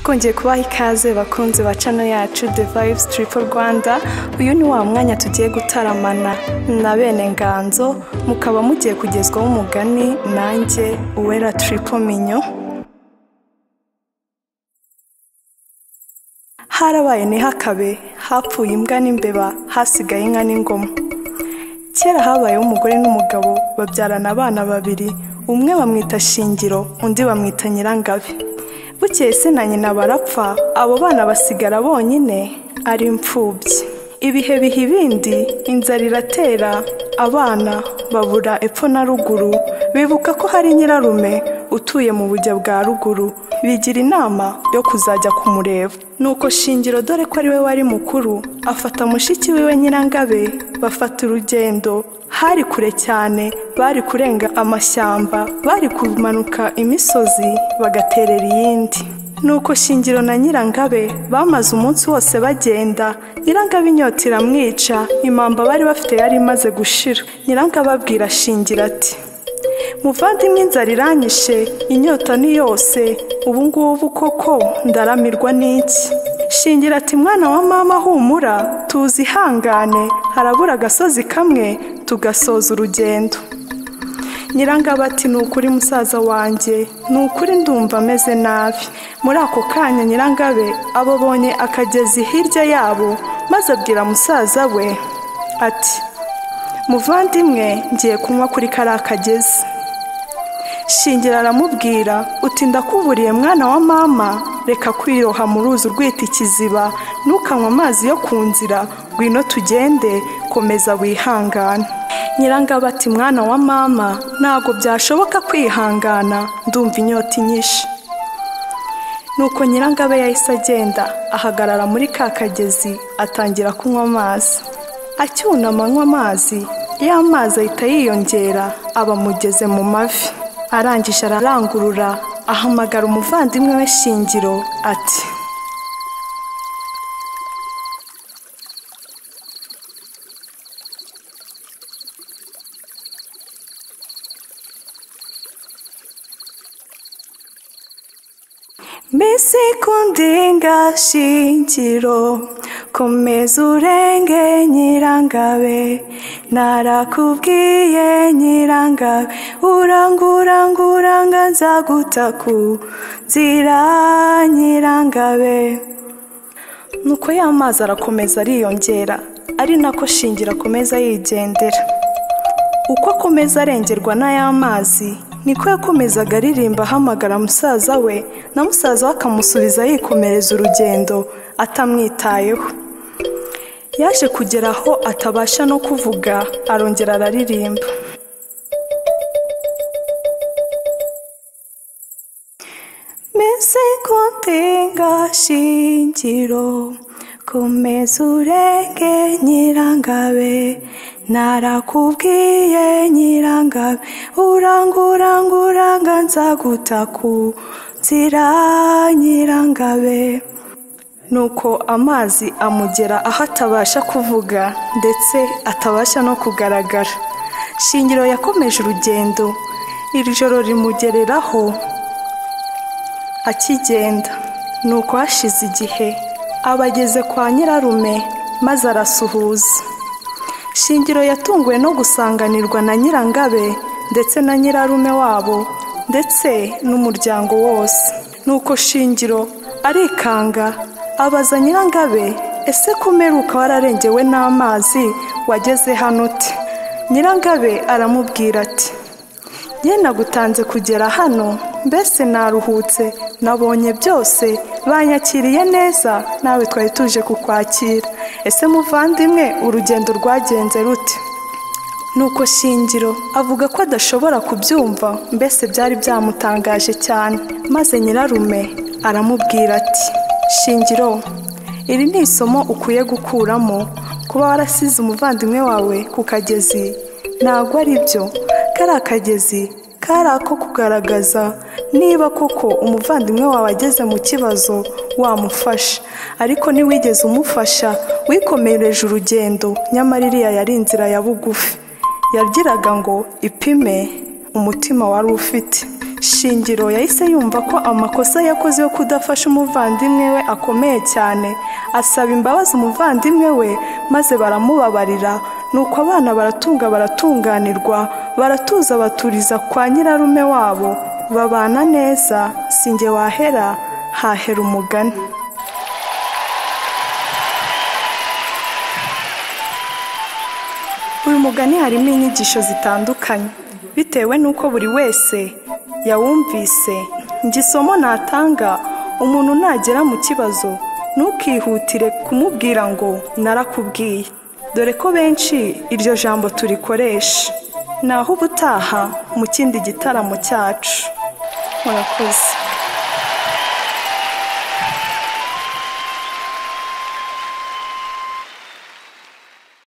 Twongeye kubaha ikaze bakunzi ba channel yacu The Vibes Triple Rwanda. Uyu ni wa mwanya tugiye gutaramana na bene Nganzo, mukaba mugiye kugezwaho umugani nanjye Uwera Triple Minyo. Harabaye ntihakabe, hapfuye imbwa n'imbeba, hasigaye inka n'ingoma. Kera habayeho umugore n'umugabo babyarana abana babiri, umwe bamwita Shingiro, undi bamwita Nyirangabe. Bukeye se na nyina barapfa, abo bana basigara bonyine ari imfubyi. Ibihe biha ibindi, inzara iratera, abana babura epfo na ruguru, bibuka ko hari nyirarume utuye mu bujya bwa ruguru, bigira inama yo kuzajya kumureba. Nuko Shingiro, dore ko ari we wari mukuru, afata mushiki wiwe Nyirangabe, bafata urugendo. Hari kure cyane, bari kurenga amashyamba, bari kumanuka imisozi bagaterera iyindi. Nuko Shingiro na Nyirangabe bamaze umunsi wose bagenda. Nyirangabe inyota iramwica, impamba bari bafite yari imaze gushira. Nyirangabe abwira Shingiro ati: "Muvandimwe, inzara iranyishe, inyota ni yose, ubu ngubu koko ndaramirwa n'iki?" Shingiro ati: "Mwana wa mama, humura, tuzihangane, harabura agasozi kamwe tugasoza urugendo." Nyirangabe ati: "Ni ukuri musaza wanjye, ni ukuri ndumva ameze nabi." Muri ako kanya Nyirangabe ababonye akagezi hirya yabo, maze abwira musaza we ati: "Muvandimwe, ngiye kunywa kuri kariya kagezi." Shingiro aramubwira uti: "Ndakuburiye mwana wa mama, reka kwiroha mu ruzi urwita ikiziba, ntukanywe amazi yo ku nzira, ngwino tugende, komeza wihangane." Nyirangabe ati: "Mwana wa mama, ntabwo byashoboka kwihangana, ndumva inyota inyishe." Nuko Nyirangabe yahise agenda ahagarara muri ka kagezi, atangira kunywa amazi. Acyunama anywa amazi, ya mazi ahita yiyongera abamugeze mu mavi. Arangije ararangurura, ahamagara umuvandimwe we Shingiro ati: "Mbese kundinga Shingiro, komeza urenge Nyirangabe, narakubwiye Nyirangabe, uranguranguranga nzaguta ku nzira Nyirangabe." Nuko ya mazi arakomeza ariyongera, ari nako Shingiro akomeza yigendera. Uko akomeza arengerwa n'aya mazi, niko yakomezaga aririmba ahamagara musaza we, na musaza we akamusubiza yikomereza urugendo atamwitayeho. Yaje kugera aho atabasha no kuvuga, arongera araririmba. Mbese kundinga Shingiro, komeza urenge Nyirangabe, narakubwiye Nyirangabe, uranguranguranga nzaguta ku nzira Nyirangabe. Nuko amazi amugera aho atabasha kuvuga ndetse atabasha no kugaragara. Shingiro yakomeje urugendo, iri joro rimugereraho akigenda. Nuko hashize igihe abageze kwa nyirarume, maze arasuhuza. Shingiro yatunguwe no gusanganirwa na Nyirangabe ndetse na nyirarume wabo ndetse n'umuryango wose. Nuko Shingiro arikanga, abaza Nyirangabe: "Ese kumeruka wararengewe n'amazi, wageze hano ute?" Nyirangabe aramubwira ati: "Njye nagutanze kugera hano, mbese naruhutse, nabonye byose, banyakiriye neza, nawe twari tuje kukwakira. Ese muvandimwe, urugendo rwagenze rute?" Nuko Shingiro avuga ko adashobora kubyumva, mbese byari byamutangaje cyane. Maze nyirarume aramubwira ati: "Shingiro, iri ni isomo ukwiye gukuramo. Kuba warasize umuvandimwe wawe ku kagezi ntabwo ari byo. Kariya kagezi kari ako kugaragaza niba koko umuvandimwe wawe ageze mu kibazo wamufasha, ariko ntiwigeze umufasha, wikomereje urugendo, nyamara iriya yari inzira ya bugufi. Yagiraga ngo ipime umutima wari ufite." Shingiro yahise yumva ko amakosa yakoze yo kudafasha umuvandimwe we akomeye cyane, asaba imbabazi umuvandimwe we maze baramubabarira. Nuko abana baratunga baratunganirwa, baratuza baturiza kwa nyirarume wabo, babana neza. Sinjye wahera hahera umugani. Uyu mugani harimo inyigisho zitandukanye bitewe n'uko buri wese yawumvise. Njye isomo natanga, umuntu nagera mu kibazo ntukihutire kumubwira ngo narakubwiye, dore ko benshi iryo jambo turikoresha. Naho ubutaha mu kindi gitaramo cyacu. Murakoze.